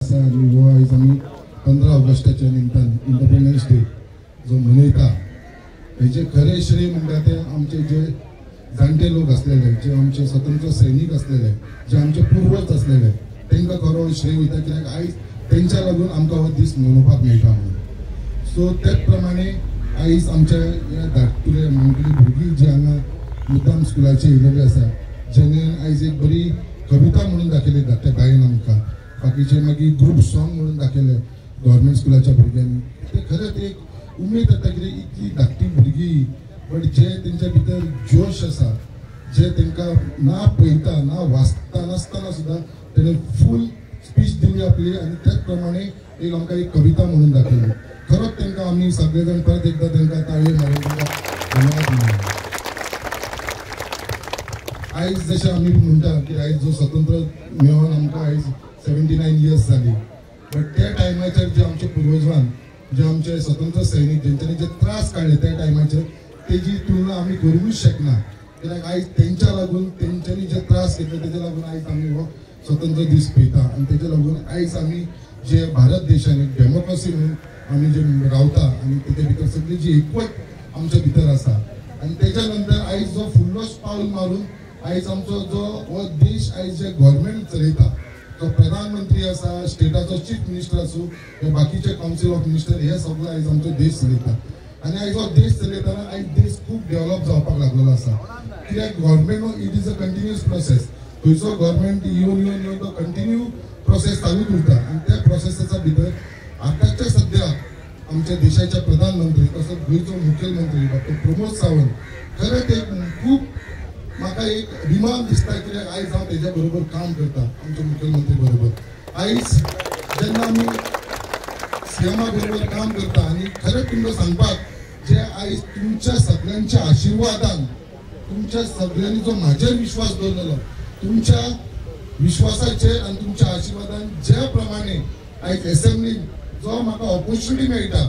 आसा आनी हो आयज आमी 15 ऑगस्टाच्या निमतान इंडिपेंडन्स डे जो मनयता हेजे खरें श्रेय म्हणटा ते आमचे जे जाणटे लोक आसलेले, जे आमचे स्वतंत्र सैनीक आसलेले, जे आमचे पुर्वज आसलेले तांकां खरो श्रेय वयता, कित्याक आयज तेंच्या लागून आमकां हो दीस मनोवपाक मेळटा म्हणून. सो त्याच प्रमाणे आयज आमच्या ह्या धाकटुले माणकुली भुरगीं जी हांगा मुद्दाम स्कुलाचे येयलेली आसा, जेणे आयज एक बरी कविता म्हणून दाखयली धाकट्या बायन आमकां, बाकीचे मागीर ग्रूप सॉंग म्हणून दाखयले गव्हर्मेंट स्कुलाच्या भुरग्यांनी. ते खरेंच एक उमेद जाता कित्याक इतली धाकटी भुरगीं बट जे तेंच्या भितर जोश आसा, जे तांकां ना पळयता ना वाचता नासतना सुद्दां तेणें फूल स्पीच दिली आपली आनी त्याच प्रमाणे एक आमकां एक कविता म्हणून दाखयली. खरोच तांकां आमी सगळे जाण परत एकदां तांकां ताळयो मारून तांकां धन्यवाद म्हणून. आयज जशें आमी म्हणटा की आयज जो स्वतंत्र मेळोन आमकां आयज 79 इयर्स जाली, बट त्या टायमाचेर जे आमचे पुर्वजान जे आमचे स्वतंत्र सैनीक जेंच्यांनी जे त्रास काडले त्या टायमाचेर तेजी तुलना आमी करूंकूच शकना, कित्याक आयज तेंच्या लागून तेंच्यांनी जे त्रास घेतले तेजे लागून आयज आमी हो स्वतंत्र दीस पळयता आनी तेजे लागून आयज आमी जे भारत देशान एक डेमोक्रेसी म्हणून आमी जे रावता आनी तेजे भितर सगळी जी एकवट आमच्या भितर आसा. आनी तेच्या नंतर आयज जो फुडलो पावल मारून आयज आमचो जो हो देश आयज जे गव्हर्मेंट चलयता, जो प्रधानमंत्री आसा, स्टेटाचो चीफ मिनिस्टर आसूं, हे बाकीचे कावन्सील ऑफ मिनिस्टर, हे सगळे आयज आमचो देश चलयता. आनी आयज हो देश चलयतना आयज देश खूब डेव्हलप जावपाक लागलेलो आसा, कित्याक government it is a continuous process. खंयचो गव्हर्मेंट येवन येवन येवन तो कंटिन्यू प्रोसेस चालूच उरता आनी त्या प्रोसेसाच्या भितर आतांच्या सद्या आमच्या देशाचे प्रधानमंत्री तसोच गोंयचो मुखेलमंत्री डॉक्टर प्रमोद सावंत खरेंच एक खूब म्हाका एक अभिमान दिसता, कित्याक आयज हांव तेज्या बरोबर काम करता आमच्या मुखेलमंत्री बरोबर. आयज जेन्ना आमी सीएमा बरोबर काम करता आनी खरेंच तुमकां सांगपाक जे आयज तुमच्या सगळ्यांच्या आशिर्वादान, तुमच्या सगळ्यांनी जो म्हाजेर विश्वास दवरलेलो, तुमच्या विश्वासाचेर आनी तुमच्या आशिर्वादान ज्या प्रमाणे आयज एसेंब्लीन जो म्हाका ऑपॉर्च्युनिटी मेळटा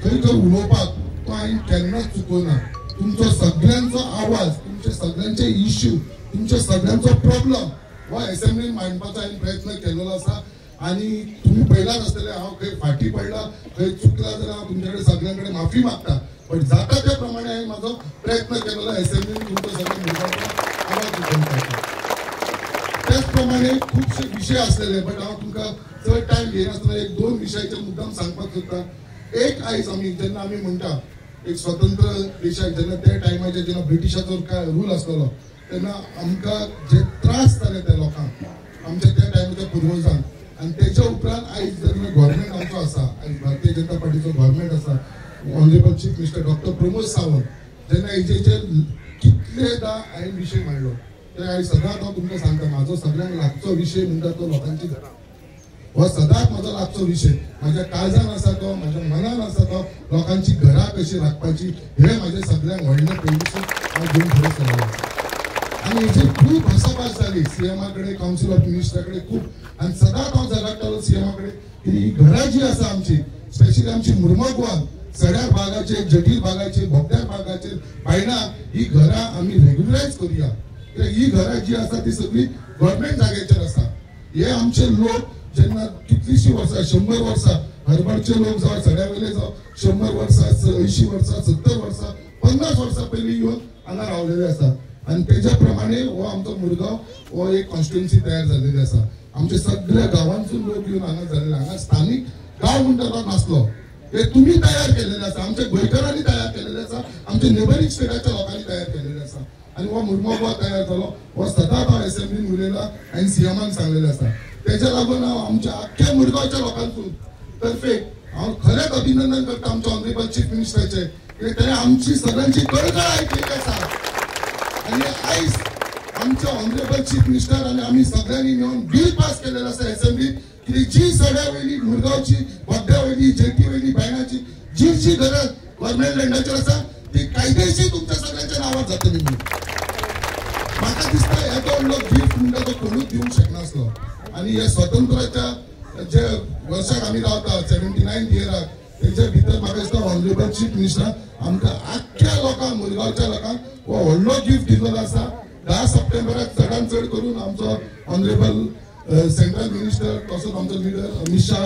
थंय थंय उलोवपाक, तो हांवें केन्नाच चुकोना. तुमचो सगळ्यांचो आवाज, तुमचे सगळ्यांचे इश्यू, तुमच्या सगळ्यांचो प्रॉब्लम हो एसेंब्लीन मांडपाचो हांवें प्रयत्न केलेलो आसा. आनी तुमी पळयलाच आसतले हांव खंय फाटीं पडला, खंय चुकला जाल्यार हांव तुमचे कडेन सगळ्यां कडेन माफी मागता, बट जाता त्या प्रमाणे हांवें म्हाजो प्रयत्न केलेलो एसेंब्लीन तुमचो सगळ्या भुरग्यांचो आवाज उठोवपाचो. त्याच प्रमाणे खुबशे विशय आसलेले बट हांव तुमकां चड टायम घेयनासतना एक दोन विशयाचेर मुद्दाम सांगपाक सोदता. एक आयज आमी जेन्ना आमी म्हणटा एक स्वतंत्र देशाक जेन्ना त्या टायमाचेर जेन्ना ब्रिटिशाचो काय रूल आसलेलो तेन्ना आमकां जे त्रास जाले त्या लोकांक, आमच्या त्या टायमाच्या पुर्वजांक, आनी तेच्या उपरांत आयज जेन्ना गव्हर्मेंट आमचो आसा, आयज भारतीय जनता पार्टीचो गव्हर्मेंट आसा, Honourable chief minister doctor Pramod Sawant, जेन्ना हेजेचेर कितलेदा हांवें विशय मांडलो ते आयज सदांच हांव तुमकां सांगता, म्हाजो सगळ्यांक लागचो विशय म्हणटा तो लोकांची घरां, हो सदांच म्हजो लागचो विशय, म्हाज्या काळजान आसा तो, म्हाज्या मनान आसा तो, लोकांची घरां कशी राखपाची हे म्हाजे सगळ्यांक व्हडलें पयलीं हांव घेवन फुडें सरलो. आनी हेचेर खूब भासाभास जाली सीएमा कडेन, कावन्सील ऑफ मिनिस्टरा कडेन खूब, आनी सदांच हांव झगडटालो सीएमा कडेन की ही घरां जी आसा आमची, स्पेशली आमची मुर्मगवान सड्यार भागाचेर, जटील भागाचेर, बोगद्यार भागाचेर, बायणा, ही घरां आमी रेग्युलरायज करुया, कित्याक ही घरां जी आसा ती सगळी गव्हर्मेंट जाग्याचेर आसा. हे आमचे लोक जेन्ना कितलीशीं वर्सां, 100 वर्सां हरबरचे लोक जावं सड्या वयले जावं, 100 वर्सां, 80 वर्सां, 70 वर्सां, 50 वर्सां पयलीं येवन हांगा रावलेले आसा. आनी तेज्या प्रमाणे हो आमचो मुरगांव हो एक कॉन्स्टिट्युएन्सी तयार जाल्लेली आसा. आमचे सगळ्या गांवांतसून लोक येवन हांगा जाल्ले, हांगा स्थानीक गांव म्हणटा तो नासलो, हे तुमी तयार केलेले आसा, आमच्या गोंयकारांनी तयार केलेले आसा, आमच्या नेबरींग स्टेटाच्या लोकांनी तयार केलेले आसा. आनी हो मुर्मो तयार जालो हो सदांच हांव एसेंब्लीन उलयला आनी सीएमान सांगलेलें आसा. तेच्या लागून हांव आमच्या आख्ख्या मुरगांवच्या लोकांतून तर्फे हांव खरेंच अभिनंदन करता आमच्या ऑनरेबल चीफ मिनिस्टराचें, कित्याक ताणें आमची सगळ्यांची कळकळ आयकलेली आसा. आनी आयज आमचे ऑनरेबल चीफ मिनिस्टर आनी आमी सगळ्यांनी मेळून बील पास केलेलें आसा एसेंब्लीत की जी सड्या वयली मुरगांवची, बोगद्या वयली, जेटी वयली, बायणाची जी जी घरां गव्हर्मेंट लँडाचेर आसा ती कायदेशीर तुमच्या सगळ्यांच्या नांवार जातली म्हणून. म्हाका दिसता येदो व्हडलो गिफ्ट म्हणटा तो कोणूच दिवंक शकनासलो. आनी ह्या स्वतंत्राच्या जे वर्साक आमी रावता 79 इयराक, तेच्या भितर म्हाका दिसता ऑनरेबल चीफ मिनिस्टर आमकां आख्ख्या लोकांक, मुरगांवच्या लोकांक हो व्हडलो गिफ्ट दिल्लो आसा. 10 सप्टेंबराक चडान चड करून आमचो ऑनरेबल सेंट्रल मिनिस्टर तसोच आमचो लिडर अमित शाह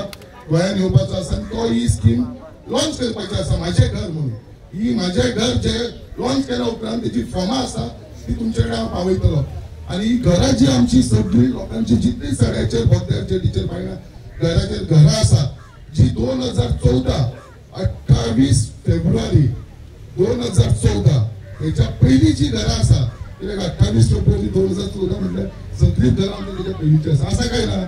गोंयांत येवपाचो आसा आनी तो ही स्कीम लॉन्च करपाची आसा माझे घर म्हणून. ही माझे घर जे लॉन्च केल्या उपरांत तेजी फॉर्मां आसा ती तुमचे कडेन हांव पावयतलो. आनी ही घरां जी आमची सगळी लोकांची जितली सड्याचेर बोगद्यार जेटीचेर बायणा घराचेर घरां आसा जी 2014 28 फेब्रुवारी 2014 हेच्या पयलीं जी घरां आसा कित्याक 28 फेब्रुवारी 2014 म्हटल्यार सगळीं घरां आमच्या तेच्या पयलींची आसा. आसा काय ना?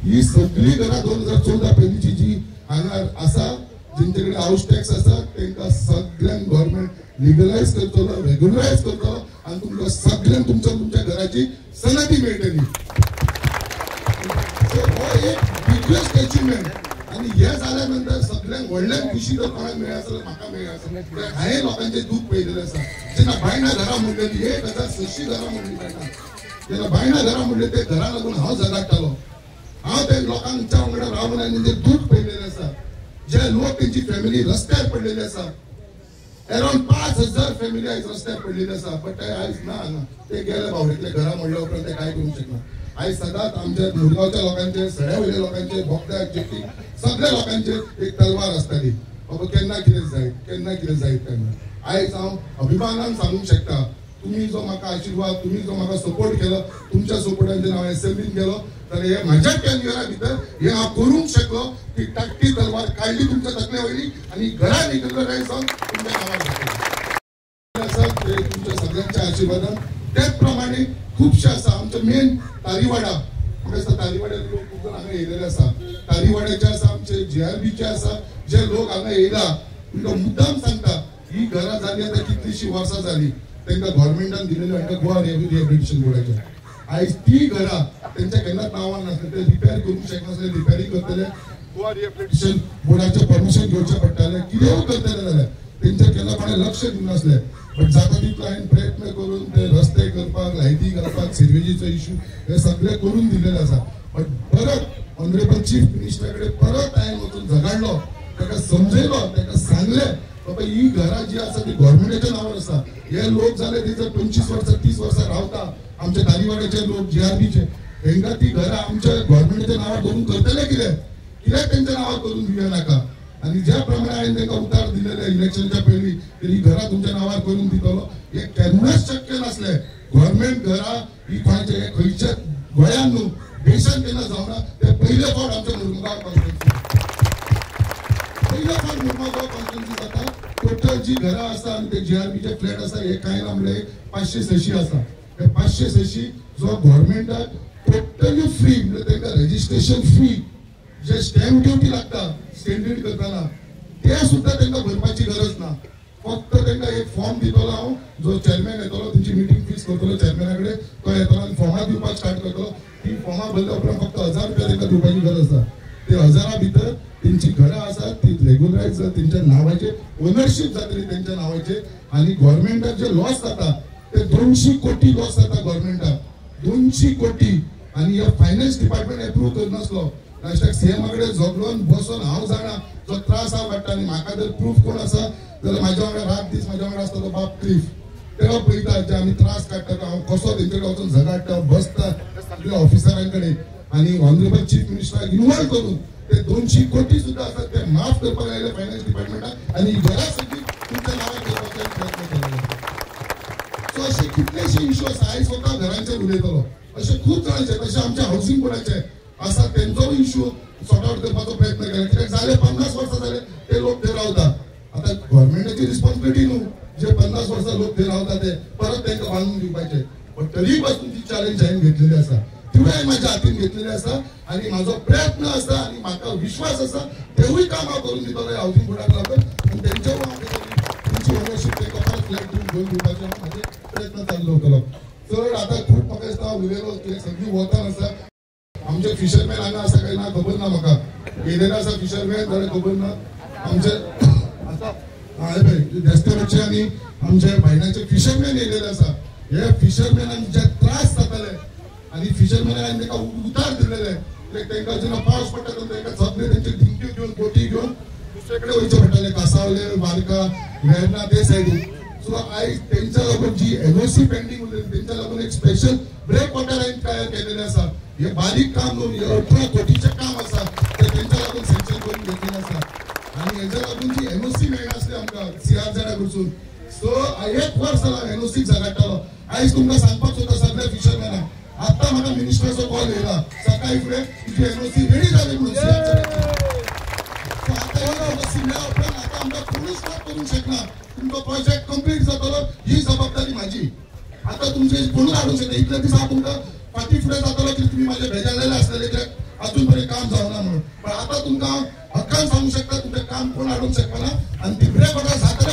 ही सगळीं घरां 2014 पयलींची जी हांगा आसा जेंचे कडेन हावस टॅक्स आसा तांकां सगळ्यांक गव्हर्मेंट लिगलायज करतलो, रेगुलरायज करतलो आनी तुमकां सगळ्यांक तुमच्या तुमच्या घराची सनदी मेळटली. सो हो एक बिगेस्ट अचिवमेंट. आनी हे जाल्या नंतर सगळ्यांक व्हडल्यान खुशी जर कोणाक मेळ्ळी आसा जाल्यार म्हाका मेळ्ळी आसा. कित्याक हांवें लोकांचें दूख पळयलेलें आसा. जेन्ना बायणा घरां म्हणलेली 1600 घरां म्हणली बायणा, जेन्ना बायणा घरां म्हणले ते घरां लागून हांव झगडटालो. हांव ते लोकांच्या वांगडा रावन हांवें तेंचें दूख पळयलेलें आसा. जे लोक तेंची फॅमिली रस्त्यार पडलेली आसा, अरावंड 5000 फॅमिली आयज रस्त्यार पडलेली आसा. बट ते आयज ना हांगा, ते गेले बावडेंतले घरां म्हणल्या उपरांत ते कांय करूंक शकना. आयज सदांच आमच्या मुरगांवच्या लोकांचे, सड्या वयल्या लोकांचे, बोगद्यार जेटी सगळ्या लोकांचे एक तलवार आसताली, बाबा केन्ना कितें जायत, केन्ना कितें जायत तेन्ना. आयज हांव अभिमानान सांगूंक शकता, तुमी जो म्हाका आशिर्वाद, तुमी जो म्हाका सपोर्ट केलो, तुमच्या सपोर्टान जेन्ना हांव एसेंब्लीन गेलो तर हे म्हाज्या टेन्युअरा भितर हे हांव करूंक शकलो. ती टाकटी तलवार काडली तुमच्या तकले वयली आनी घरां रेगुलरायज जावन तुमच्या नांवार जातलें आसा. ते तुमच्या सगळ्यांच्या आशिर्वादान. त्याच प्रमाणे खुबशे आसा आमचे मेन तारीवाडा, म्हाका दिसता तारीवाड्यार लोक खूब जाण हांगा येयलेले आसा. तारीवाड्याचे आसा, आमचे जीआरबीचे आसा, जे लोक हांगा येयला तुमकां मुद्दाम सांगता, ही घरां जाली आतां कितलीशीं वर्सां जाली तांकां गव्हर्मेंटान दिलेली हांकां गोवा रिहॅबिलिटेशन बोर्डाच्या. आयज ती घरां तेंच्या केन्नाच नांवान नासले, ते रिपेर करूंक शकनासले, रिपेरींग करतले गोवा रिहॅबिलिटेशन बोर्डाचें परमिशन घेवचें पडटालें, कितेंय करतले जाल्यार तेंच्या केन्ना कोणें लक्ष दिवनासलें. बट जाता तितलो हांवें प्रयत्न करून ते रस्ते करपाक, लायटी घालपाक, सिरवेजीचो इशू हे सगळे करून दिलेले आसा. बट परत ऑनरेबल चीफ मिनिस्टरा कडेन परत हांवें वचून झगडलो, ताका समजयलो, ताका सांगलें बाबा ही घरां जी आसा ती गव्हर्मेंटाच्या नांवार आसा. हे लोक जाले ते जर 25 वर्सां 30 वर्सां रावता, आमच्या तारीवाड्याचे लोक जीआरबीचे, हेंकां ती घरां आमच्या गव्हर्मेंटाच्या नांवार करून करतले कितें, कित्याक तेंच्या नांवार करून दिवया नाका. आनी ज्या प्रमाणे हांवें तांकां उतार दिलेले इलेक्शनच्या पयलीं ही घरां तुमच्या नांवार करून दितलो, हें केन्नाच शक्य नासलें. गव्हर्मेंट घरां ही कोणाचे खंयच्या गोंयांत न्हू देशांत केन्ना जावना. ते पयले फावट आमच्या मुरमुगांव कॉन्स्टिट्युन्सी, पयले फावट मुरमुगांव कॉन्स्टिट्युन्सी जाता. टोटल जी घरां आसा आनी ते जीआरबीचे फ्लॅट आसा हे कांय ना म्हणल्यार 500-600 आसा. हे 500-600 जो गव्हर्मेंटाक टोटली फ्री, म्हणजे तांकां रजिस्ट्रेशन फ्री, जे स्टॅम्प ड्युटी लागता स्टॅम्प ड्युटी करतना ते सुद्दां तांकां भरपाची गरज ना. फक्त तांकां एक फॉर्म दितलो हांव, जो चेअरमॅन येतलो तेंची मिटींग फिक्स करतलो चेअरमॅना कडेन, तो येतलो आनी फॉर्मां दिवपाक स्टार्ट करतलो. ती फॉर्मां भरल्या उपरांत फक्त 1000 रुपया तांकां दिवपाची गरज आसा. ते 1000 भितर तेंची घरां आसा ती रेगुलरायज तेंच्या नांवाचेर ओनरशीप जातली तेंच्या नांवाचेर. आनी गव्हर्मेंटाक जे लॉस जाता ते 200 कोटी लॉस जाता गव्हर्मेंटाक, 200 कोटी. आनी हे फायनान्स डिपार्टमेंट एप्रूव करनासलो. लास्टाक सीएमा कडेन झगडोन बसोन हांव जाणा जो त्रास हांव काडटा. आनी म्हाका जर प्रूफ कोण आसा जाल्यार म्हाज्या वांगडा रात दीस म्हाज्या वांगडा आसता तो बाब क्लिफ, तेका पळयता जे आमी त्रास काडटा तो हांव कसो तेंचे कडेन वचून झगडटा बसता सगळ्या ऑफिसरां कडेन. आनी ऑनरेबल चीफ मिनिस्टराक इन्वॉल्व करून ते 200 कोटी सुद्दां आसा ते माफ करपाक लायले फायनान्स डिपार्टमेंटाक आनी घरां सगळीं तुमच्या नांवार करपाचो प्रयत्न केलो. सो अशे कितलेशे इशू आसा. आयज फक्त घरांचेर उलयतलो, अशे खूब जाणांचे, तशे आमच्या हावसिंग बोर्डाचे आसा तेंचो इशू सॉर्ट आवट करपाचो प्रयत्न केला. कित्याक जाले 50 वर्सां जाले ते लोक थंय रावता. आतां गव्हर्मेंटाची रिस्पॉन्सिबिलिटी न्हू जे 50 वर्सां लोक थंय रावता ते परत तांकां बांदून दिवपाचे. पण तरी पासून ती चॅलेंज हांवें घेतलेली आसा, तिवूय हांवें म्हाज्या हातीन घेतलेली आसा आनी म्हाजो प्रयत्न आसा आनी म्हाका विश्वास आसा तेवूय काम हांव करून दितलो हावसिंग बोर्डाक लागून. आनी तेंच्यावर हांव तेंची ओनरशीप तांकां परत फ्लॅट दिवन घेवन दिवपाचो हांव म्हाजे प्रयत्न चालू दवरतलो. चड आतां खूब म्हाका दिसता हांव उलयलो, कित्याक सगळीं वतान आसा. आमचे फिशरमॅन हांगा आसा काय ना खबर ना म्हाका, येयलेले आसा फिशरमॅन जाल्यार खबर ना. आमचे आसा हय देस्तेरोचे आनी आमचे बायणाचे फिशरमॅन येयलेले आसा. हे फिशरमॅनाक जे त्रास जाताले आनी फिशरमॅनान तांकां उतार दिलेले, कित्याक तांकां जेन्ना पावस पडटा तेन्ना तांकां सगळे तेंचे धिंक्यो घेवन बोटी घेवन दुसरे कडेन वयचें पडटालें, कासावले, वार्का, वेर्ना ते सायडीन. सो आयज तेंच्या लागून जी एनओसी पेंडींग उरलेली तेंच्या लागून एक स्पेशल ब्रेक वॉटर हांवें तयार केलेलें आसा. हे बारीक काम न्हू, हे 18 कोटीचें काम आसा ते तेंच्या लागून सँक्शन करून घेतलेलें आसा. आनी हेज्या लागून जी एनओसी मेळनासली आमकां सीआरझेडा कडसून, सो एक वर्स जाला एनओसी झगडटालो. आयज तुमकां सांगपाक सोदता सगळ्या फिशरमॅनाक, आतां म्हाका मिनिस्टराचो कॉल येयला सकाळी फुडें, तुजी एनओसी रेडी जाली म्हणून सीआरझेडाची. सो आतां एनओसी मेळ्ळ्या उपरांत आतां आमकां कोणूच स्टॉप करूंक शकना. तुमचो प्रोजेक्ट कंप्लीट जातलो ही जबाबदारी म्हाजी. आतां तुमचे कोणूच हाडूंक शकना. इतले दीस हांव तुमकां फाटीं फुडें जातलो की तुमी म्हाजे बेजारलेले आसतले कित्याक अजून पर्यंत काम जावना म्हणून, पण आतां तुमकां हक्कान सांगूंक शकता तुमचें काम कोण हाडूंक शकना आनी ती ब्रेक ऑर्डर जातले.